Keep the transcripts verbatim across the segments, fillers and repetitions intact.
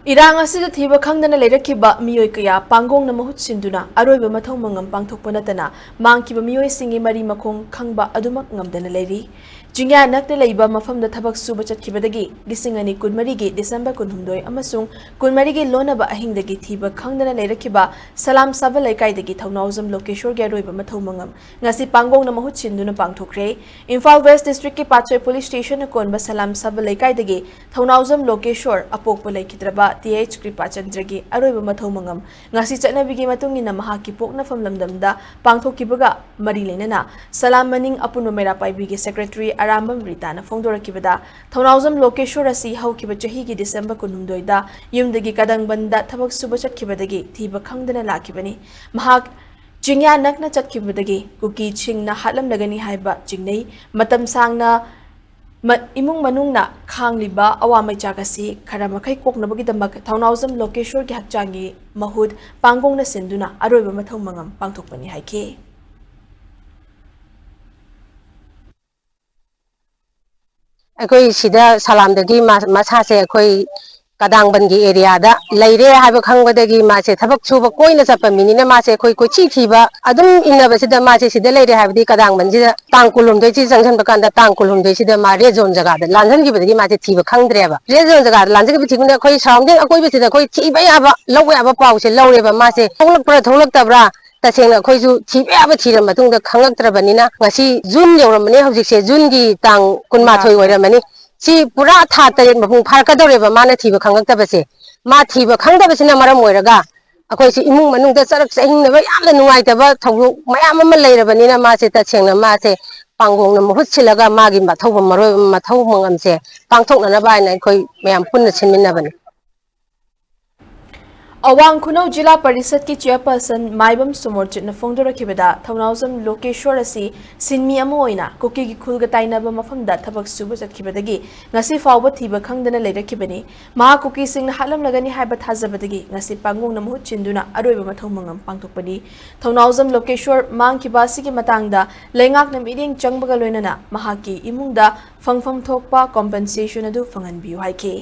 ꯏꯔꯥꯡ ꯑꯁꯤꯗ ꯊꯤꯕ ꯈꯪꯗꯅ ꯂꯩꯔꯛꯈꯤꯕ ꯃꯤꯑꯣꯏ ꯀꯌꯥ ꯄꯥꯡꯒꯣꯡꯅ ꯃꯍꯨꯠ ꯁꯤꯟꯗꯨꯅ ꯑꯔꯣꯏꯕ ꯃꯊꯧ ꯃꯉꯝ ꯄꯥꯡꯊꯣꯛꯄ ꯅꯠꯇꯅ ꯃꯥꯡꯈꯤꯕ ꯃꯤꯑꯣꯏꯁꯤꯡꯒꯤ ꯃꯔꯤ ꯃꯈꯣꯡ ꯈꯪꯕ ꯑꯗꯨꯃꯛ ꯉꯝꯗꯅ ꯂꯩꯔꯤ꯫ ꯆꯤꯡꯌꯥ ꯅꯛꯅ ꯂꯩꯕ ꯃꯐꯝꯗ ꯊꯕꯛ ꯁꯨꯕ ꯆꯠꯈꯤꯕꯗꯒꯤ ꯂꯤꯁꯤꯡ ꯑꯅꯤ ꯀꯨꯟꯃꯔꯤꯒꯤ ꯗꯤꯁꯦꯝꯕꯔ ꯀꯨꯟꯍꯨꯝꯗꯣꯏ ꯑꯃꯁꯨꯡ ꯀꯨꯟꯃꯔꯤꯒꯤ ꯂꯣꯟꯅꯕ ꯑꯍꯤꯡꯗꯒꯤ ꯊꯤꯕ ꯈꯪꯗꯅ ꯂꯩꯔꯛꯈꯤꯕ ꯁꯂꯥꯝ ꯁꯥꯕ ꯂꯩꯀꯥꯏꯗꯒꯤ ꯊꯧꯅꯥꯎꯖꯝ ꯂꯣꯀꯦꯁꯣꯔꯒꯤ ꯑꯔꯣꯏꯕ ꯃꯊꯧ ꯃꯉꯝ ꯉꯁꯤ ꯄꯥꯡꯒꯣꯡꯅ ꯃꯍꯨꯠ ꯁꯤꯟꯗꯨꯅ ꯄꯥꯡꯊꯣꯛꯈ꯭ꯔꯦ꯫ ꯏꯝꯐꯥꯜ ꯋꯦꯁ ꯗꯤꯁꯇ꯭ꯔꯤꯛꯀꯤ ꯄꯥꯠꯁꯣꯏ ꯄꯨꯂꯤꯁ ꯁ꯭ꯇꯦꯁꯟꯅ ꯀꯣꯟꯕ ꯁꯂꯥꯝ ꯁꯥꯕ ꯂꯩꯀꯥꯏꯗꯒꯤ ꯊꯧꯅꯥꯎꯖꯝ ꯂꯣꯀꯦꯁꯣꯔ ꯑꯄꯣꯛꯄ ꯂꯩꯈꯤꯗ꯭ꯔꯕ ꯇꯤ ꯑꯩꯆ ꯀ꯭ꯔꯤꯄꯥꯆꯟꯗ꯭ꯔꯒꯤ ꯑꯔꯣꯏꯕ ꯃꯊꯧ ꯃꯉꯝ ꯉꯁꯤ ꯆꯠꯅꯕꯤꯒꯤ ꯃꯇꯨꯡ ꯏꯟꯅ ꯃꯍꯥꯛꯀꯤ ꯄꯣꯛꯅꯐꯝ ꯂꯝꯗꯝꯗ ꯄꯥꯡꯊꯣꯛꯈꯤꯕꯒ ꯃꯔꯤ ꯂꯩꯅꯅ ꯁꯂꯥꯝ ꯃꯅꯤꯡ ꯑꯄꯨꯟꯕ ꯃꯩꯔꯥ ꯄꯥꯏꯕꯤꯒꯤ ꯁꯦꯀ꯭ꯔꯦꯇꯔꯤ ꯑꯔꯥꯝꯕꯝ ꯔꯤꯇꯥꯅ ꯐꯣꯡꯗꯣꯔꯛꯈꯤꯕꯗ ꯊꯧꯅꯥꯎꯖꯝ ꯂꯣꯀꯦꯁꯣꯔ ꯑꯁꯤ ꯍꯧꯈꯤꯕ ꯆꯍꯤꯒꯤ ꯗꯤꯁꯦꯝꯕꯔ ꯀꯨꯟꯍꯨꯝꯗꯣꯏꯗ ꯌꯨꯝꯗꯒꯤ ꯀꯗꯪꯕꯟꯗ ꯊꯕꯛ ꯁꯨꯕ ꯆꯠꯈꯤꯕꯗꯒꯤ ꯊꯤꯕ ꯈꯪꯗꯅ ꯂꯥꯛꯈꯤꯕꯅꯤ꯫ ꯃꯍꯥꯛ ꯆꯤꯡꯌꯥ ꯅꯛꯅ ꯆꯠꯈꯤꯕꯗꯒꯤ ꯀꯨꯀꯤꯁꯤꯡꯅ ꯍꯥꯠꯂꯝꯂꯒꯅꯤ ꯍꯥꯏꯕ ꯆꯤꯡꯅꯩ꯫ ꯃꯇꯝ ꯁꯥꯡꯅ ꯃ-, ꯏꯃꯨꯡ ꯃꯅꯨꯡꯅ ꯈꯥꯡꯂꯤꯕ ꯑꯋꯥ ꯃꯩꯆꯥꯛ ꯑꯁꯤ ꯈꯔ ꯃꯈꯩ ꯀꯣꯛꯅꯕꯒꯤꯗꯃꯛ ꯊꯧꯅꯥꯎꯖꯝ ꯂꯣꯀꯦꯁꯣꯔꯒꯤ ꯍꯛꯆꯥꯡꯒꯤ ꯃꯍꯨꯠ ꯄꯥꯡꯒꯣꯡꯅ ꯁꯤꯟꯗꯨꯅ ꯑꯔꯣꯏꯕ ꯃꯊꯧ ꯃꯉꯝ ꯄꯥꯡꯊꯣꯛꯄꯅꯤ ꯍꯥꯏꯈꯤ꯫ ꯑꯩꯈꯣꯏ ꯁꯤꯗ ꯁꯂꯥꯝꯗꯒꯤ ꯃꯥ-, ꯃꯁꯥꯁꯦ ꯑꯩꯈꯣꯏ ꯀꯗꯥꯡꯕꯟꯒꯤ ꯑꯦꯔꯤꯌꯥꯗ ꯂꯩꯔꯦ ꯍꯥꯏꯕ ꯈꯪꯕꯗꯒꯤ ꯃꯥꯁꯦ ꯊꯕꯛ ꯁꯨꯕ ꯀꯣꯏꯅ ꯆꯠꯄ ꯃꯤꯅꯤꯅ ꯃꯥꯁꯦ ꯑꯩꯈꯣꯏ ꯀꯣꯏꯊꯤ ꯊꯤꯕ ꯑꯗꯨꯝ ꯏꯟꯅꯕꯁꯤꯗ ꯃꯥꯁꯦ ꯁꯤꯗ ꯂꯩꯔꯦ ꯍꯥꯏꯕꯗꯤ ꯀꯗꯥꯡꯕꯟꯁꯤꯗ ꯇꯥꯡ ꯀꯨꯟꯍꯨꯝꯗꯣꯏꯁꯤ ꯆꯪꯁꯤꯟꯕ ꯀꯥꯟꯗ ꯇꯥꯡ ꯀꯨꯟꯍꯨꯝꯗꯣꯏꯁꯤꯗ ꯃꯥ ꯔꯦꯗ ꯖꯣꯟ ꯖꯒꯥꯗ ꯂꯥꯟꯁꯤꯟꯈꯤꯕꯗꯒꯤ ꯃꯥꯁꯦ ꯊꯤꯕ ꯈꯪꯗ꯭ꯔꯦꯕ꯫ ꯔꯦꯗ ꯖꯣꯟ ꯖꯒꯥꯗ ꯂꯥꯟꯁꯤꯟꯈꯤꯕ ꯊꯤꯕꯅ ꯑꯩꯈꯣꯏ ꯁꯔꯥꯎꯟꯗꯤꯡ ꯑꯀꯣꯏꯕꯁꯤꯗ ꯑꯩꯈꯣꯏ ꯊꯤꯕ ꯌꯥꯕ ꯂꯧꯕ ꯌꯥꯕ ꯄꯥꯎꯁꯦ ꯂꯧꯔꯦꯕ꯫ ꯃꯥꯁꯦ ꯊꯣꯛꯂꯛꯄ꯭ꯔꯥ ꯊꯣꯛꯂꯛꯇꯕ꯭ꯔꯥ ꯇꯁꯦꯡꯅ ꯑꯩꯈꯣꯏꯁꯨ ꯊꯤꯕ ꯌꯥꯕ ꯊꯤꯔ ꯃꯇꯨꯡꯗ ꯈꯪꯂꯛꯇ꯭ꯔꯕꯅꯤꯅ ꯉꯁꯤ ꯖꯨꯟ ꯌꯧꯔꯝꯕꯅꯦ꯫ ꯍꯧꯖꯤꯛꯁꯦ ꯖꯨꯟꯒꯤ ꯇꯥꯡ ꯀꯨꯟꯃꯥꯊꯣꯏ ꯑꯣꯏꯔꯝꯃꯅꯤ꯫ ꯁꯤ ꯄꯨꯔꯥ ꯊꯥ ꯇꯔꯦꯠ ꯃꯄꯨꯡ ꯐꯥꯔꯛꯀꯗꯧꯔꯦꯕ ꯃꯥꯅ ꯊꯤꯕ ꯈꯪꯂꯛꯇꯕꯁꯦ꯫ ꯃꯥ ꯊꯤꯕ ꯈꯪꯗꯕꯁꯤꯅ ꯃꯔꯝ ꯑꯣꯏꯔꯒ ꯑꯩꯈꯣꯏꯁꯤ ꯏꯃꯨꯡ ꯃꯅꯨꯡꯗ ꯆꯔꯛ ꯆꯍꯤꯡꯅꯕ ꯌꯥꯝꯅ ꯅꯨꯡꯉꯥꯏꯇꯕ ꯊꯧꯗꯣꯛ ꯃꯌꯥꯝ ꯑꯃ ꯂꯩꯔꯕꯅꯤꯅ ꯃꯥꯁꯦ ꯇꯁꯦꯡꯅ ꯃꯥꯁꯦ ꯄꯥꯡꯒꯣꯡꯅ ꯃꯍꯨꯠ ꯁꯤꯜꯂꯒ ꯃꯥꯒꯤ ꯃꯊꯧ ꯃꯔꯣꯏ-, ꯃꯊꯧ ꯃꯉꯝꯁꯦ ꯄꯥꯡꯊꯣꯛꯅꯅꯕ ꯍꯥꯏꯅ ꯑꯩꯈꯣꯏ ꯃꯌꯥꯝ ꯄꯨꯟꯅ ꯁꯤꯟꯃꯤꯟꯅꯕꯅꯤ꯫ ꯑꯋꯥꯡ ꯈꯨꯅꯧ ꯖꯤꯂꯥ ꯄꯔꯤꯁꯠꯀꯤ ꯆꯤꯌꯔꯄꯔꯁꯟ ꯃꯥꯏꯕꯝ ꯁꯣꯃꯣꯔꯖꯤꯠꯅ ꯐꯣꯡꯗꯣꯔꯛꯈꯤꯕꯗ, ꯊꯧꯅꯥꯎꯖꯝ ꯂꯣꯀꯦꯁꯣꯔ ꯑꯁꯤ ꯁꯤꯟꯃꯤ ꯑꯃ ꯑꯣꯏꯅ ꯀꯨꯀꯤꯒꯤ ꯈꯨꯜꯒ ꯇꯥꯏꯅꯕ ꯃꯐꯝꯗ ꯊꯕꯛ ꯁꯨꯕ ꯆꯠꯈꯤꯕꯗꯒꯤ ꯉꯁꯤ ꯐꯥꯎꯕ ꯊꯤꯕ ꯈꯪꯗꯅ ꯂꯩꯔꯛꯈꯤꯕꯅꯤ꯫ ꯃꯍꯥꯛ ꯀꯨꯀꯤꯁꯤꯡꯅ ꯍꯥꯠꯂꯝꯂꯒꯅꯤ ꯍꯥꯏꯕ ꯊꯥꯖꯕꯗꯒꯤ ꯉꯁꯤ ꯄꯥꯡꯒꯣꯡꯅ ꯃꯍꯨꯠ ꯁꯤꯟꯗꯨꯅ ꯑꯔꯣꯏꯕ ꯃꯊꯧ ꯃꯉꯝ ꯄꯥꯡꯊꯣꯛꯄꯅꯤ꯫ ꯊꯧꯅꯥꯎꯖꯝ ꯂꯣꯀꯦꯁꯣꯔ ꯃꯥꯡꯈꯤꯕ ꯑꯁꯤꯒꯤ ꯃꯇꯥꯡꯗ ꯂꯩꯉꯥꯛꯅ ꯃꯤꯠꯌꯦꯡ ꯆꯪꯕꯒ ꯂꯣꯏꯅꯅ ꯃꯍꯥꯛꯀꯤ ꯏꯃꯨꯡꯗ ꯐꯪꯐꯝ ꯊꯣꯛꯄ compensation ꯑꯗꯨ ꯐꯪꯍꯟꯕꯤꯌꯨ ꯍꯥꯏꯈꯤ꯫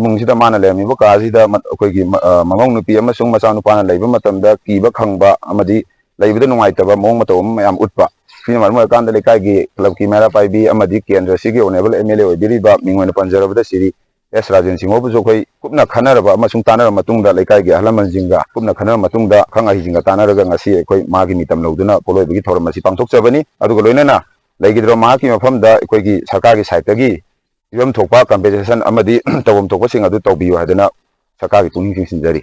ꯏꯃꯨꯡꯁꯤꯗ ꯃꯥꯅ ꯂꯩꯔꯝꯃꯤꯕ ꯀꯥꯁꯤꯗ ꯃ-, ꯑꯩꯈꯣꯏꯒꯤ ꯃ-, ꯑ, ꯃꯃꯧ ꯅꯨꯄꯤ ꯑꯃꯁꯨꯡ ꯃꯆꯥꯅꯨꯄꯥꯅ ꯂꯩꯕ ꯃꯇꯝꯗ ꯀꯤꯕ ꯈꯪꯕ ꯑꯃꯗꯤ ꯂꯩꯕꯗ ꯅꯨꯡꯉꯥꯏꯇꯕ ꯃꯑꯣꯡ ꯃꯇꯧ ꯑꯃ ꯃꯌꯥꯝ ꯎꯠꯄ꯫ ꯁꯤꯅ ꯃꯔꯝ ꯑꯣꯏꯔꯀꯥꯟꯗ ꯂꯩꯀꯥꯏꯒꯤ ꯀ꯭ꯂꯕꯀꯤ ꯃꯩꯔꯥ ꯄꯥꯏꯕꯤ ꯑꯃꯗꯤ ꯀꯦꯟꯗ꯭ꯔꯁꯤꯒꯤ ꯑꯣꯅꯔꯦꯕꯜ ꯑꯦꯝ ꯑꯦꯜ ꯑꯦ ꯑꯣꯏꯕꯤꯔꯤꯕ ꯃꯤꯡ ꯑꯣꯏꯅ ꯄꯟꯖꯔꯕꯗ ꯁꯤꯔꯤ ꯑꯦꯁ ꯔꯥꯖꯦꯟ ꯁꯤꯡꯍꯕꯨꯁꯨ ꯑꯩꯈꯣꯏ ꯀꯨꯞꯅ ꯈꯟꯅꯔꯕ ꯑꯃꯁꯨꯡ ꯇꯥꯟꯅꯔꯕ ꯃꯇꯨꯡꯗ, ꯂꯩꯀꯥꯏꯒꯤ ꯑꯍꯜ ꯂꯃꯟꯁꯤꯡꯒ ꯀꯨꯞꯅ ꯈꯟꯅꯔꯕ ꯃꯇꯨꯡꯗ, ꯑꯈꯪ ꯑꯍꯩꯁꯤꯡꯒ ꯇꯥꯟꯅꯔꯒ ꯉꯁꯤ ꯑꯩꯈꯣꯏ ꯃꯥꯒꯤ ꯃꯤꯇꯝ ꯂꯧꯗꯨꯅ ꯄꯣꯠꯂꯣꯏꯕꯒꯤ ꯊꯧꯔꯝ ꯑꯁꯤ ꯄꯥꯡꯊꯣꯛꯆꯕꯅꯤ꯫ ꯑꯗꯨꯒ ꯂꯣꯏꯅꯅ ꯂꯩꯈꯤꯗ꯭ꯔꯕ ꯃꯍꯥꯛꯀꯤ ꯃꯐꯝꯗ ꯑꯩꯈꯣꯏꯒꯤ ꯁꯔꯀꯥꯔꯒꯤ ꯁꯥꯏꯠꯇꯒꯤ ꯄꯤꯐꯝ ꯊꯣꯛꯄ ꯀꯝꯄꯦꯟꯁꯦꯁꯟ ꯑꯃꯗꯤ ꯇꯧꯐꯝ ꯊꯣꯛꯄꯁꯤꯡ ꯑꯗꯨ ꯇꯧꯕꯤꯌꯨ ꯍꯥꯏꯗꯨꯅ ꯁꯔꯀꯥꯔꯒꯤ ꯄꯨꯛꯅꯤꯡ ꯆꯤꯡꯁꯤꯟꯖꯔꯤ꯫